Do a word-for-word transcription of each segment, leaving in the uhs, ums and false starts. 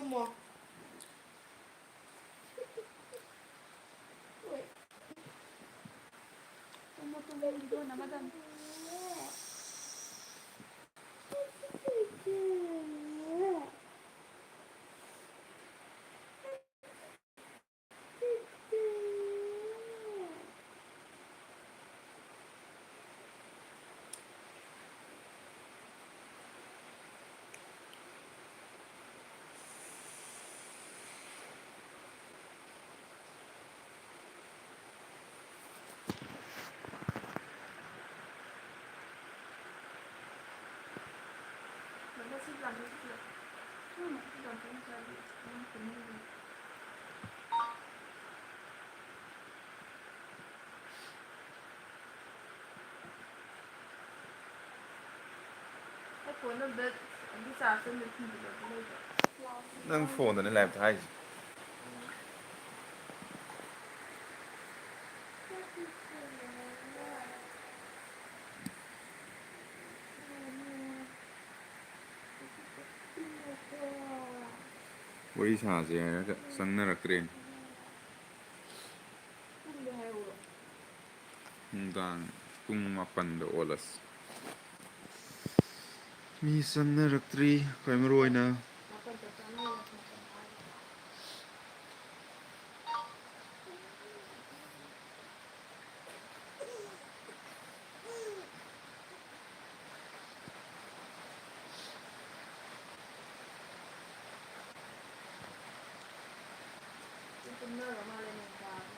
ꯇꯨꯝꯃꯣ꯫ ꯍꯣꯏ꯫ ꯇꯨꯝꯃꯣ, ꯇꯨꯝꯃꯣ, ꯚꯤꯗꯤꯑꯣ ꯅꯝꯃꯗꯝꯅꯤ꯫ ꯑꯩ ꯐꯣꯟꯗ ꯑꯝꯇ ꯑꯗꯨ ꯆꯥꯔꯖ ꯑꯝꯇ ꯊꯤꯟꯖꯤꯜꯂꯣ, ꯑꯗꯨ ꯂꯩꯕ꯭ꯔꯥ? ꯅꯪ ꯐꯣꯟꯗꯅꯦ ꯂꯥꯏꯞ ꯊꯥꯔꯤꯁꯦ꯫ ꯋꯥꯔꯤ ꯁꯥꯁꯦ ꯍꯥꯏꯔꯒ ꯆꯪꯅꯔꯛꯇ꯭ꯔꯦꯅꯦ꯫ ꯅꯨꯡꯗꯥꯡ ꯄꯨꯡ ꯃꯥꯄꯟꯗ ꯑꯣꯜꯂꯁꯤ꯫ ꯃꯤ ꯆꯪꯅꯔꯛꯇ꯭ꯔꯤ꯫ ꯈ꯭ꯋꯥꯏ ꯃꯔꯨ ꯑꯣꯏꯅ ꯇꯨꯝꯅꯔ ꯃꯥꯜꯂꯦ ꯅꯣꯡ ꯇꯥꯕꯒꯤ꯫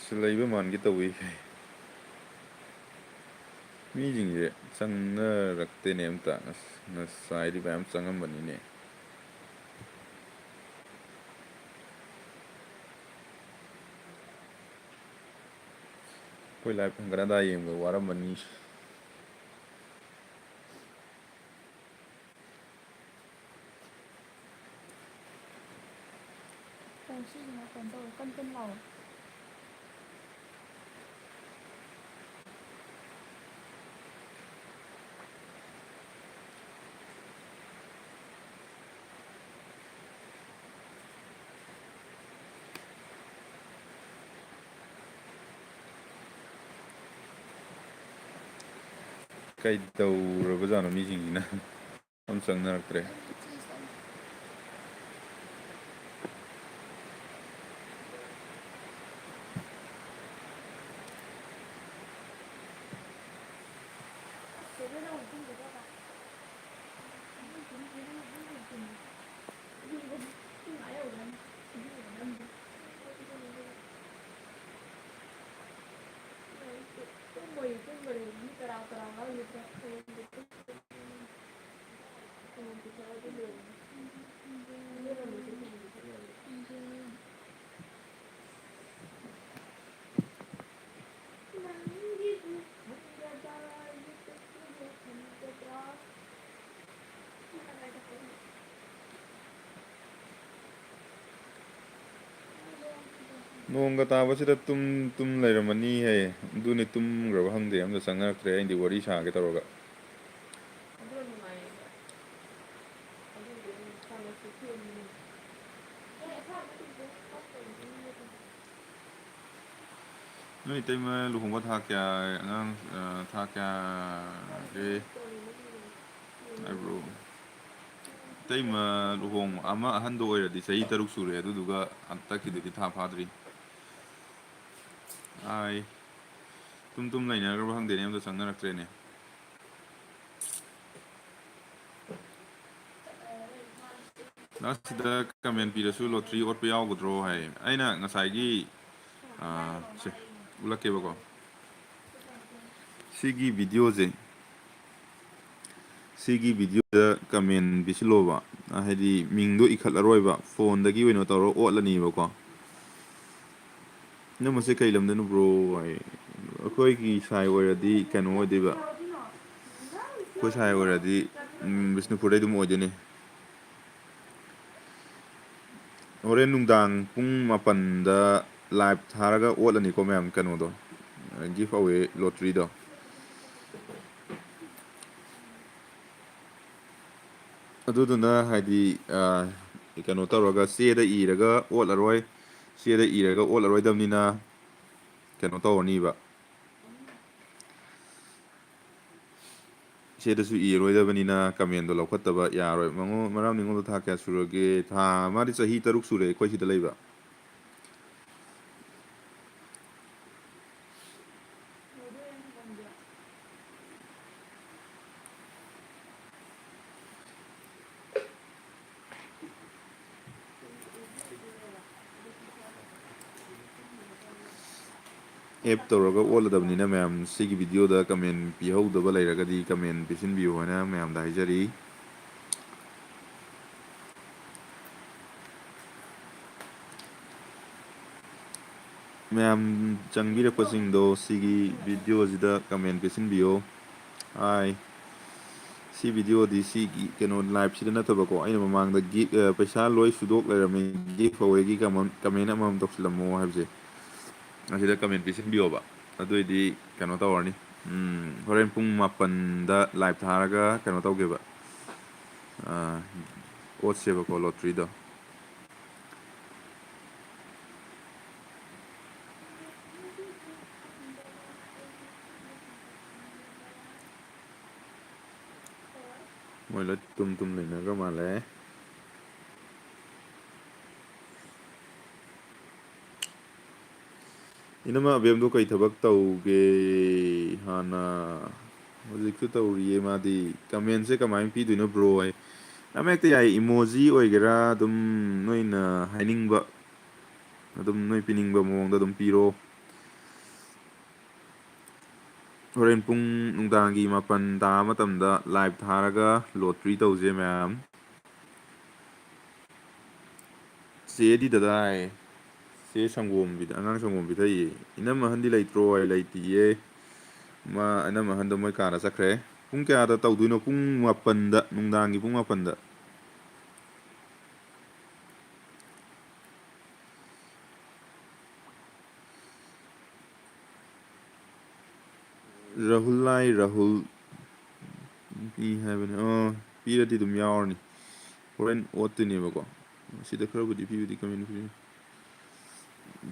ꯁꯤ ꯂꯩꯕ ꯃꯥꯟꯒꯦ ꯇꯧꯏ꯫ ꯃꯤꯁꯤꯡꯁꯦ ꯆꯪꯅꯔꯛꯇꯦꯅꯦ ꯑꯝꯇ꯫ ꯑꯁ, ꯉꯁꯥꯏꯗꯤ ꯃꯌꯥꯝ ꯆꯪꯉꯝꯕꯅꯤꯅꯦ꯫ ꯑꯩꯈꯣꯏ ꯂꯥꯏꯞ ꯍꯪꯒꯠ ꯍꯟꯗꯥ ꯌꯦꯡꯕ ꯋꯥꯔꯝꯃꯅꯤ꯫ ꯁꯤꯁꯤꯅ ꯀꯩꯅꯣ ꯇꯧꯋꯦ, ꯀꯟ ꯀꯟ ꯂꯥꯎꯋꯦ꯫ ꯀꯩꯗꯧꯔꯕꯖꯥꯠꯅꯣ ꯃꯤꯁꯤꯡꯁꯤꯅ? ꯑꯝ ꯆꯪꯅꯔꯛꯇ꯭ꯔꯦ꯫ ꯅꯣꯡꯒ ꯇꯥꯕꯁꯤꯗ ꯇꯨꯝ ꯇꯨꯝ ꯂꯩꯔꯝꯃꯅꯤ ꯍꯦ꯫ ꯑꯗꯨꯅꯤ ꯇꯨꯝꯈ꯭ꯔꯕ ꯈꯪꯗꯦ, ꯑꯝꯇ ꯆꯪꯅꯔꯛꯇ꯭ꯔꯦ꯫ ꯑꯩꯗꯤ ꯋꯥꯔꯤ ꯁꯥꯒꯦ ꯇꯧꯔꯒ꯫ ꯅꯣꯏ ꯏꯇꯩꯃ ꯂꯨꯍꯣꯡꯕ ꯊꯥ ꯀꯌꯥ, ꯑꯉꯥꯡ, ꯑ, ꯊꯥ ꯀꯌꯥꯒꯤ ꯍꯥꯏꯕ꯭ꯔꯣ? ꯏꯇꯩꯃ ꯂꯨꯍꯣꯡ ꯑꯃ ꯑꯍꯟꯗꯣ ꯑꯣꯏꯔꯗꯤ ꯆꯍꯤ ꯇꯔꯨꯛ ꯁꯨꯔꯦ, ꯑꯗꯨꯗꯨꯒ ꯍꯟꯇꯛꯀꯤꯗꯨꯗꯤ ꯊꯥ ꯐꯥꯗ꯭ꯔꯤ꯫ ꯑꯥꯏ꯫ ꯇꯨꯝ ꯇꯨꯝ ꯂꯩꯅꯈ꯭ꯔꯕ ꯈꯪꯗꯦꯅꯦ, ꯑꯝꯇ ꯆꯪꯅꯔꯛꯇ꯭ꯔꯦꯅꯦ꯫ ꯂꯥꯁꯁꯤꯗ ꯀꯃꯦꯟ ꯄꯤꯔꯁꯨ ꯂꯣꯇ꯭ꯔꯤ ꯑꯣꯠꯄ ꯌꯥꯎꯒꯗ꯭ꯔꯣ ꯍꯥꯏ꯫ ꯑꯩꯅ ꯉꯁꯥꯏꯒꯤ, ꯑꯥ, ꯁꯦ, ꯎꯠꯂꯛꯀꯦꯕꯀꯣ꯫ ꯁꯤꯒꯤ ꯚꯤꯗꯤꯑꯣꯁꯦ, ꯁꯤꯒꯤ ꯚꯤꯗꯤꯑꯣꯗ ꯀꯃꯦꯟ ꯄꯤꯁꯤꯜꯂꯣꯕ, ꯍꯥꯏꯗꯤ ꯃꯤꯡꯗꯣ ꯏꯈꯠꯂꯔꯣꯏꯕ, ꯐꯣꯟꯗꯒꯤ ꯑꯣꯏꯅ ꯇꯧꯔꯒ ꯑꯣꯠꯂꯅꯤꯕꯀꯣ꯫ ꯅꯪ ꯃꯁꯤ ꯀꯩ ꯂꯝꯗꯅꯣ bro? ꯍꯥꯏ꯫ ꯑꯩꯈꯣꯏꯒꯤ ꯁꯥꯏ ꯑꯣꯏꯔꯗꯤ ꯀꯩꯅꯣ ꯑꯣꯏꯗꯣꯏꯕ, ꯑꯩꯈꯣꯏ ꯁꯥꯏ ꯑꯣꯏꯔꯗꯤ, ꯎꯝ, ꯕꯤꯁꯅꯨꯄꯨꯔꯗꯩ ꯑꯗꯨꯝ ꯑꯣꯏꯗꯣꯏꯅꯦ꯫ ꯍꯣꯔꯦꯟ ꯅꯨꯡꯗꯥꯡ ꯄꯨꯡ ꯃꯥꯄꯟꯗ live ꯊꯥꯔꯒ ꯑꯣꯠꯂꯅꯤꯀꯣ ꯃꯌꯥꯝ, ꯀꯩꯅꯣꯗꯣ, giveaway lotteryꯗꯣ꯫ ꯑꯗꯨꯗꯨꯅ ꯍꯥꯏꯗꯤ, ꯑ, ꯀꯩꯅꯣ ꯇꯧꯔꯒ ꯆꯦꯗ ꯏꯔꯒ ꯑꯣꯠꯂꯔꯣꯏ, ꯆꯦꯗ ꯏꯔꯒ ꯑꯣꯠꯂꯔꯣꯏꯗꯕꯅꯤꯅ ꯀꯩꯅꯣ ꯇꯧꯔꯅꯤꯕ꯫ ꯆꯦꯗꯁꯨ ꯏꯔꯣꯏꯗꯕꯅꯤꯅ commentꯗꯣ ꯂꯧꯈꯠꯇꯕ ꯌꯥꯔꯣꯏ꯫ ꯃꯉꯣ-, ꯃꯔꯝ ꯅꯤꯉꯣꯜꯗꯣ ꯊꯥ ꯀꯌꯥ ꯁꯨꯔꯒꯦ? ꯊꯥ, ꯃꯥꯗꯤ ꯆꯍꯤ ꯇꯔꯨꯛ ꯁꯨꯔꯦ ꯑꯩꯈꯣꯏ ꯁꯤꯗ ꯂꯩꯕ꯫ App ꯇꯧꯔꯒ ꯑꯣꯜꯂꯗꯕꯅꯤꯅ ꯃꯌꯥꯝ, ꯁꯤꯒꯤ videoꯗ comment ꯄꯤꯍꯧꯗꯕ ꯂꯩꯔꯒꯗꯤ comment ꯄꯤꯁꯤꯟꯕꯤꯌꯨ ꯍꯥꯏꯅ ꯃꯌꯥꯝꯗ ꯍꯥꯏꯖꯔꯤ꯫ ꯃꯌꯥꯝ ꯆꯪꯕꯤꯔꯛꯄꯁꯤꯡꯗꯣ ꯁꯤꯒꯤ videoꯁꯤꯗ comment ꯄꯤꯁꯤꯟꯕꯤꯌꯣ꯫ ꯍꯥꯏ꯫ ꯁꯤ videoꯗꯤ ꯁꯤꯒꯤ ꯀꯩꯅꯣ liveꯁꯤꯗ ꯅꯠꯇꯕꯀꯣ, ꯑꯩꯅ ꯃꯃꯥꯡꯗ gi-, ꯑ, ꯄꯩꯁꯥ ꯂꯣꯏ ꯁꯨꯗꯣꯛ ꯂꯩꯔꯝꯃꯦ, giveawayꯒꯤ comment, comment ꯑꯃꯃꯝ ꯇꯧꯁꯤꯜꯂꯝꯃꯣ ꯍꯥꯏꯕꯁꯦ ꯑꯁꯤꯗ comment ꯄꯤꯁꯤꯟꯕꯤꯌꯣꯕ꯫ ꯑꯗꯨꯑꯣꯏꯗꯤ ꯀꯩꯅꯣ ꯇꯧꯔꯅꯤ꯫ ꯎꯝ, ꯍꯣꯔꯦꯟ ꯄꯨꯡ ꯃꯥꯄꯟꯗ live ꯊꯥꯔꯒ ꯀꯩꯅꯣ ꯇꯧꯒꯦꯕ꯫ ꯑ, ꯑꯣꯠꯁꯦꯕꯀꯣ, lotteryꯗꯣ꯫ ꯃꯣꯏ ꯂꯣꯏ ꯇꯨꯝ ꯇꯨꯝ ꯂꯩꯅꯈ꯭ꯔ ꯃꯥꯜꯂꯦ꯫ ꯏꯅꯝꯃ ꯑꯕꯦꯝꯗꯣ ꯀꯩ ꯊꯕꯛ ꯇꯧꯒꯦ? ꯍꯥꯟꯅ, ꯍꯧꯖꯤꯛꯁꯨ ꯇꯧꯔꯤꯌꯦ ꯃꯥꯗꯤ꯫ Commentꯁꯦ ꯀꯃꯥꯏꯅ ꯄꯤꯗꯣꯏꯅꯣ bro? ꯍꯥꯏ꯫ ꯌꯥꯝ ꯍꯦꯛꯇ ꯌꯥꯏ, emoji ꯑꯣꯏꯒꯦꯔꯥ, ꯑꯗꯨꯝ ꯅꯣꯏꯅ ꯍꯥꯏꯅꯤꯡꯕ, ꯑꯗꯨꯝ ꯅꯣꯏ ꯄꯤꯅꯤꯡꯕ ꯃꯑꯣꯡꯗ ꯑꯗꯨꯝ ꯄꯤꯔꯣ꯫ ꯍꯣꯔꯦꯟ ꯄꯨꯡ ꯅꯨꯡꯗꯥꯡꯒꯤ ꯃꯥꯄꯟ ꯇꯥꯕ ꯃꯇꯝꯗ live ꯊꯥꯔꯒ lottery ꯇꯧꯁꯦ ꯃꯌꯥꯝ꯫ ꯆꯦꯗꯤ ꯗꯗꯥ ꯍꯥꯏ꯫ ꯆꯦ ꯁꯪꯒꯣꯝ ꯄꯤꯊ-, ꯑꯉꯥꯡ ꯁꯪꯒꯣꯝ ꯄꯤꯊꯛꯏꯌꯦ꯫ ꯏꯅꯝ ꯑꯍꯟꯗꯤ ꯂꯩꯇ꯭ꯔꯣ ꯍꯥꯏ, ꯂꯩꯇꯤꯌꯦ꯫ ꯃꯥ, ꯏꯅꯝ ꯑꯍꯟꯗꯣ ꯃꯣꯏ ꯀꯥꯗ ꯆꯠꯈ꯭ꯔꯦ꯫ ꯄꯨꯡ ꯀꯌꯥꯗ ꯇꯧꯗꯣꯏꯅꯣ? ꯄꯨꯡ ꯃꯥꯄꯟꯗ, ꯅꯨꯡꯗꯥꯡꯒꯤ ꯄꯨꯡ ꯃꯥꯄꯟꯗ꯫ ꯔꯥꯍꯨꯜ ꯂꯥꯏ, ꯔꯥꯍꯨꯜ ꯄꯤ ꯍꯥꯏꯕꯅꯦ꯫ ꯑꯣ, ꯄꯤꯔꯗꯤ ꯑꯗꯨꯝ ꯌꯥꯎꯔꯅꯤ꯫ ꯍꯣꯔꯦꯟ ꯑꯣꯠꯇꯣꯏꯅꯦꯕꯀꯣ꯫ ꯁꯤꯗ ꯈꯔꯕꯨꯗꯤ ꯄꯤꯕꯨꯗꯤ ꯀꯃꯦꯟ ꯄꯤꯔꯤ꯫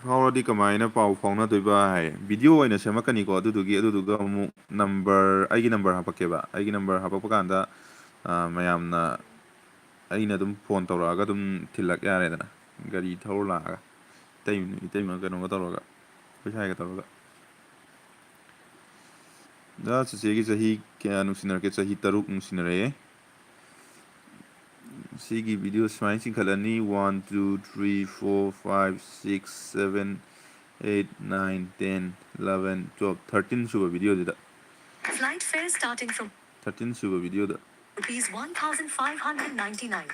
ꯐꯥꯎꯔꯗꯤ ꯀꯃꯥꯏꯅ ꯄꯥꯎ ꯐꯥꯎꯅꯗꯣꯏꯕ ꯍꯥꯏ꯫ ꯚꯤꯗꯤꯑꯣ ꯑꯣꯏꯅ ꯁꯦꯝꯃꯛꯀꯅꯤꯀꯣ꯫ ꯑꯗꯨꯗꯨꯒꯤ, ꯑꯗꯨꯗꯨꯒ ꯑꯃꯨꯛ ꯅꯝꯕꯔ, ꯑꯩꯒꯤ ꯅꯝꯕꯔ ꯍꯥꯄꯛꯀꯦꯕ꯫ ꯑꯩꯒꯤ ꯅꯝꯕꯔ ꯍꯥꯄꯛꯄ ꯀꯥꯟꯗ, ꯑ, ꯃꯌꯥꯝꯅ, ꯑꯩꯅ ꯑꯗꯨꯝ ꯐꯣꯟ ꯇꯧꯔꯛꯑꯒ ꯑꯗꯨꯝ ꯊꯤꯜꯂꯛ ꯌꯥꯔꯦꯗꯅ꯫ ꯒꯥꯔꯤ ꯊꯧꯔ ꯂꯥꯛꯑꯒ꯫ ꯏꯇꯩ-, ꯏꯇꯩꯃ ꯀꯩꯅꯣꯒ ꯇꯧꯔꯒ, ꯑꯩꯈꯣꯏ ꯁꯥꯏꯒ ꯇꯧꯔꯒ꯫ ꯑꯗ ꯆꯤꯆꯦꯒꯤ ꯆꯍꯤ ꯀꯌꯥ ꯅꯨꯡꯁꯤꯅꯔꯛꯀꯦ? ꯆꯍꯤ ꯇꯔꯨꯛ ꯅꯨꯡꯁꯤꯅꯔꯛꯑꯦ꯫ ꯁꯤꯒꯤ ꯚꯤꯗꯤꯑꯣ ꯁꯨꯃꯥꯏꯅ ꯆꯤꯡꯈꯠꯂꯅꯤ꯫ One, two, three, four, five, six, seven, eight, nine, ten, eleven, twelve, thirteen ꯁꯨꯕ ꯚꯤꯗꯤꯑꯣꯁꯤꯗ꯫ Flight fare starting from thirteen ꯁꯨꯕ ꯚꯤꯗꯤꯑꯣꯗ꯫ Rupees one thousand five hundred ninety-nine.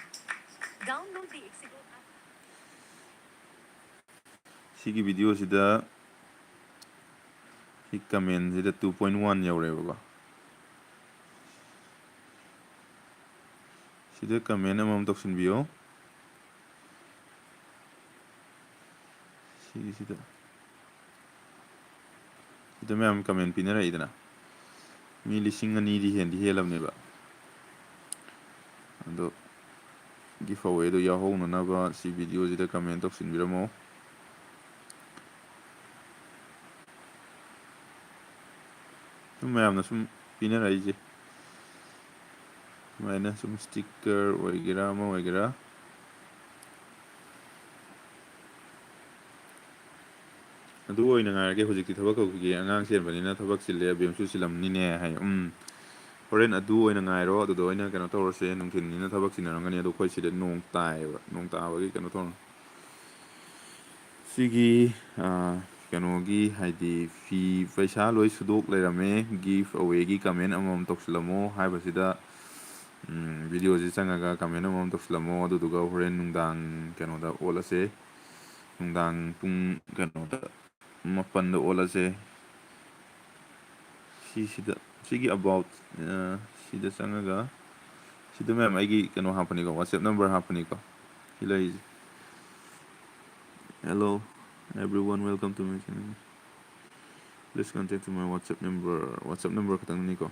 Download the Ixigo app. ꯁꯤꯒꯤ ꯚꯤꯗꯤꯑꯣꯁꯤꯗ ꯁꯤ ꯀꯃꯦꯟꯁꯤꯗ two point one ꯌꯧꯔꯦꯕꯀꯣ꯫ ꯁꯤꯗ ꯀꯃꯦꯟ ꯑꯃꯃꯝ ꯇꯧꯁꯤꯟꯕꯤꯌꯣ꯫ ꯁꯤꯒꯤꯁꯤꯗ꯫ ꯁꯤꯗ ꯃꯌꯥꯝ ꯀꯃꯦꯟ ꯄꯤꯅꯔꯛꯏꯗꯅ꯫ ꯃꯤ ꯂꯤꯁꯤꯡ ꯑꯅꯤꯗꯤ ꯍꯦꯟꯗꯤ ꯍꯦꯜꯂꯕꯅꯦꯕ꯫ ꯑꯗꯣ giveawayꯗꯣ ꯌꯥꯎꯍꯧꯅꯅꯕ ꯁꯤ ꯚꯤꯗꯤꯑꯣꯁꯤꯗ ꯀꯃꯦꯟ ꯇꯧꯁꯤꯟꯕꯤꯔꯝꯃꯣ꯫ ꯁꯨꯝ ꯃꯌꯥꯝꯅ ꯁꯨꯝ ꯄꯤꯅꯔꯛꯏꯁꯦ꯫ ꯁꯨꯃꯥꯏꯅ ꯁꯨꯝ sticker ꯑꯣꯏꯒꯦꯔꯥ ꯑꯃ ꯑꯣꯏꯒꯦꯔꯥ꯫ ꯑꯗꯨ ꯑꯣꯏꯅ ꯉꯥꯏꯔꯒꯦ꯫ ꯍꯧꯖꯤꯛꯇꯤ ꯊꯕꯛ ꯍꯧꯈꯤꯒꯦ꯫ ꯑꯉꯥꯡ ꯆꯦꯟꯕꯅꯤꯅ ꯊꯕꯛ ꯆꯤꯜꯂꯦ꯫ ꯑꯕꯦꯝꯁꯨ ꯆꯤꯜꯂꯝꯅꯤꯅꯦ ꯍꯥꯏ꯫ ꯎꯝ꯫ ꯍꯣꯔꯦꯟ ꯑꯗꯨ ꯑꯣꯏꯅ ꯉꯥꯏꯔꯣ꯫ ꯑꯗꯨꯗ ꯑꯣꯏꯅ ꯀꯩꯅꯣ ꯇꯧꯔꯁꯦ꯫ ꯅꯨꯡꯊꯤꯜꯅꯤꯅ ꯊꯕꯛ ꯆꯤꯟꯅꯔꯝꯒꯅꯤ꯫ ꯑꯗꯣ ꯑꯩꯈꯣꯏ ꯁꯤꯗ ꯅꯣꯡ ꯇꯥꯏꯌꯦꯕ꯫ ꯅꯣꯡ ꯇꯥꯕꯒꯤ ꯀꯩꯅꯣ ꯇꯧꯔ-, ꯁꯤꯒꯤ, ꯑ, ꯀꯩꯅꯣꯒꯤ ꯍꯥꯏꯗꯤ ꯐꯤ ꯄꯩꯁꯥ ꯂꯣꯏ ꯁꯨꯗꯣꯛ ꯂꯩꯔꯝꯃꯦ꯫ Giveawayꯒꯤ ꯀꯃꯦꯟ ꯑꯃꯃꯝ ꯇꯧꯁꯤꯜꯂꯝꯃꯣ ꯍꯥꯏꯕꯁꯤꯗ, ꯎꯝ, ꯚꯤꯗꯤꯑꯣꯁꯤ ꯆꯪꯉꯒ ꯀꯃꯦꯟ ꯑꯃꯃꯝ ꯇꯧꯁꯤꯜꯂꯝꯃꯣ꯫ ꯑꯗꯨꯗꯨꯒ ꯍꯣꯔꯦꯟ ꯅꯨꯡꯗꯥꯡ ꯀꯩꯅꯣꯗ ꯑꯣꯠꯂꯁꯦ꯫ ꯅꯨꯡꯗꯥꯡ ꯄꯨꯡ ꯀꯩꯅꯣꯗ, ꯃꯥꯄꯟꯗ ꯑꯣꯠꯂꯁꯦ꯫ ꯁꯤꯁꯤꯗ, ꯁꯤꯒꯤ about, ꯑ, ꯁꯤꯗ ꯆꯪꯉꯒ, ꯁꯤꯗ ꯃꯌꯥꯝ ꯑꯩꯒꯤ ꯀꯩꯅꯣ ꯍꯥꯞꯄꯅꯤꯀꯣ, WhatsApp number ꯍꯥꯞꯄꯅꯤꯀꯣ꯫ ꯁꯤ ꯂꯩꯔꯤꯁꯦ꯫ Hello everyone, welcome to my channel. Please contact to my WhatsApp number. WhatsApp number ꯈꯛꯇꯪꯅꯤꯀꯣ꯫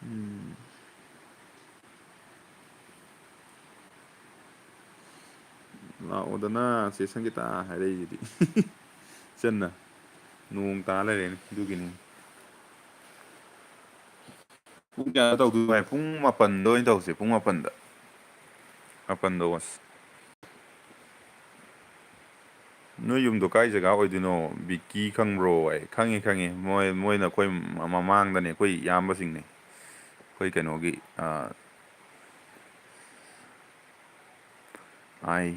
ꯎꯝ꯫ ꯂꯥꯛꯑꯣꯗꯅ, ꯆꯦ ꯁꯪꯒꯤꯇꯥ ꯍꯥꯏꯔꯛꯏꯁꯤꯗꯤ꯫ ꯏꯆꯟꯅ꯫ ꯅꯣꯡ ꯇꯥ ꯂꯩꯔꯦꯅꯦ, ꯑꯗꯨꯒꯤꯅꯤ꯫ ꯄꯨꯡ ꯀꯌꯥꯗ ꯇꯧꯗꯣꯏꯅꯣ ꯚꯥꯏ? ꯄꯨꯡ ꯃꯥꯄꯟꯗ ꯑꯣꯏꯅ ꯇꯧꯁꯦ, ꯄꯨꯡ ꯃꯥꯄꯟꯗ꯫ ꯃꯥꯄꯟꯗ ꯑꯣꯁ꯫ ꯅꯣꯏ ꯌꯨꯝꯗꯣ ꯀꯥꯏ ꯖꯒꯥ ꯑꯣꯏꯗꯣꯏꯅꯣ? ꯕꯤꯀꯤ ꯈꯪꯕ꯭ꯔꯣ? ꯑꯩ ꯈꯪꯉꯤ, ꯈꯪꯉꯤ꯫ ꯃꯣꯏ, ꯃꯣꯏꯅ ꯑꯩꯈꯣꯏ ꯃ-, ꯃꯃꯥꯡꯗꯅꯦ, ꯑꯩꯈꯣꯏ ꯏꯌꯥꯝꯕꯁꯤꯡꯅꯦ꯫ ꯑꯩꯈꯣꯏ ꯀꯩꯅꯣꯒꯤ, ꯑ, ꯑꯥꯏ꯫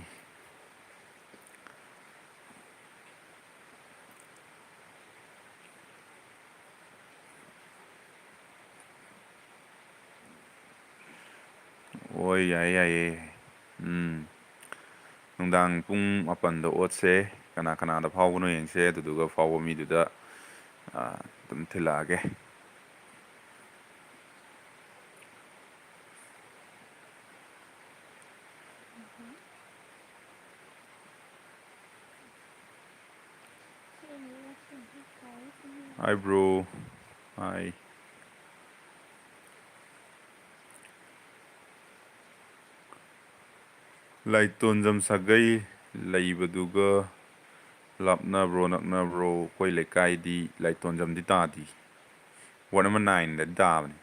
ꯍꯣꯏ, ꯌꯥꯏꯌꯦ, ꯌꯥꯏꯌꯦ꯫ ꯎꯝ꯫ ꯅꯨꯡꯗꯥꯡ ꯄꯨꯡ ꯃꯥꯄꯟꯗ ꯑꯣꯠꯁꯦ꯫ ꯀꯅꯥ ꯀꯅꯥꯗ ꯐꯥꯎꯕꯅꯣ ꯌꯦꯡꯁꯦ, ꯑꯗꯨꯗꯨꯒ ꯐꯥꯎꯕ ꯃꯤꯗꯨꯗ, ꯑ, ꯑꯗꯨꯝ ꯊꯤꯜꯂꯛꯑꯒꯦ꯫ Hi, bro. Hi. ꯂꯥꯏꯇꯣꯟꯖꯝ ꯁꯥꯒꯩ ꯂꯩꯕꯗꯨꯒ ꯂꯥꯞꯅꯕ꯭ꯔꯣ, ꯅꯛꯅꯕ꯭ꯔꯣ? ꯑꯩꯈꯣꯏ ꯂꯩꯀꯥꯏꯗꯤ ꯂꯥꯏꯇꯣꯟꯖꯝꯗꯤ ꯇꯥꯗꯦ꯫ Ward number nineꯗꯗꯤ ꯇꯥꯕꯅꯤ꯫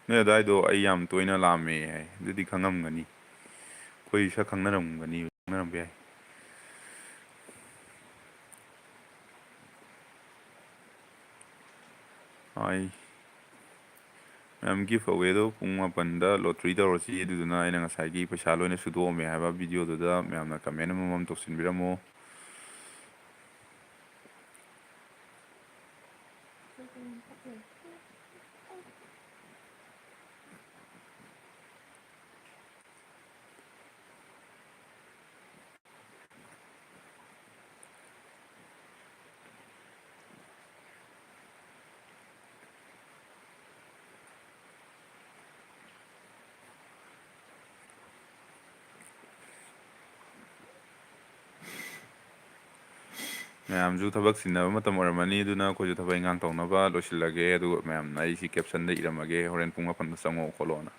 ꯅꯣꯏ ꯑꯗꯨꯋꯥꯏꯗꯣ ꯑꯩ ꯌꯥꯝ ꯇꯣꯏꯅ ꯂꯥꯛꯑꯝꯃꯦ ꯍꯥꯏ, ꯑꯗꯨꯗꯤ ꯈꯪꯉꯝꯒꯅꯤ꯫ ꯑꯩꯈꯣꯏ ꯁꯛ ꯈꯪꯅꯔꯝꯒꯅꯤ, ꯈꯪꯅꯔꯝꯕ ꯌꯥꯏ꯫ ꯑꯩ ꯃꯌꯥꯝ gift awayꯗꯣ ꯄꯨꯡ ꯃꯥꯄꯟꯗ lottery ꯇꯧꯔꯁꯤ, ꯑꯗꯨꯗꯨꯅ ꯑꯩꯅ ꯉꯁꯥꯏꯒꯤ ꯄꯩꯁꯥ ꯂꯣꯏꯅ ꯁꯨꯗꯣꯛꯑꯝꯃꯦ ꯍꯥꯏꯕ videoꯗꯨꯗ ꯃꯌꯥꯝꯅ comment ꯑꯃꯃꯝ ꯇꯧꯁꯤꯟꯕꯤꯔꯝꯃꯣ꯫ ꯃꯌꯥꯝꯁꯨ ꯊꯕꯛ ꯆꯤꯟꯅꯕ ꯃꯇꯝ ꯑꯣꯏꯔꯝꯃꯅꯤ, ꯑꯗꯨꯅ ꯑꯩꯈꯣꯏꯁꯨ ꯊꯕꯛ ꯏꯪꯈꯥꯡ ꯇꯧꯅꯕ ꯂꯣꯏꯁꯤꯜꯂꯒꯦ꯫ ꯑꯗꯨꯒ ꯃꯌꯥꯝꯅ ꯑꯩ ꯁꯤ caption ꯗ ꯏꯔꯝꯃꯒꯦ, ꯍꯣꯔꯦꯟ ꯄꯨꯡ ꯃꯥꯄꯟꯗ ꯆꯪꯉꯛꯑꯣ ꯈꯣꯠꯂꯣꯅ꯫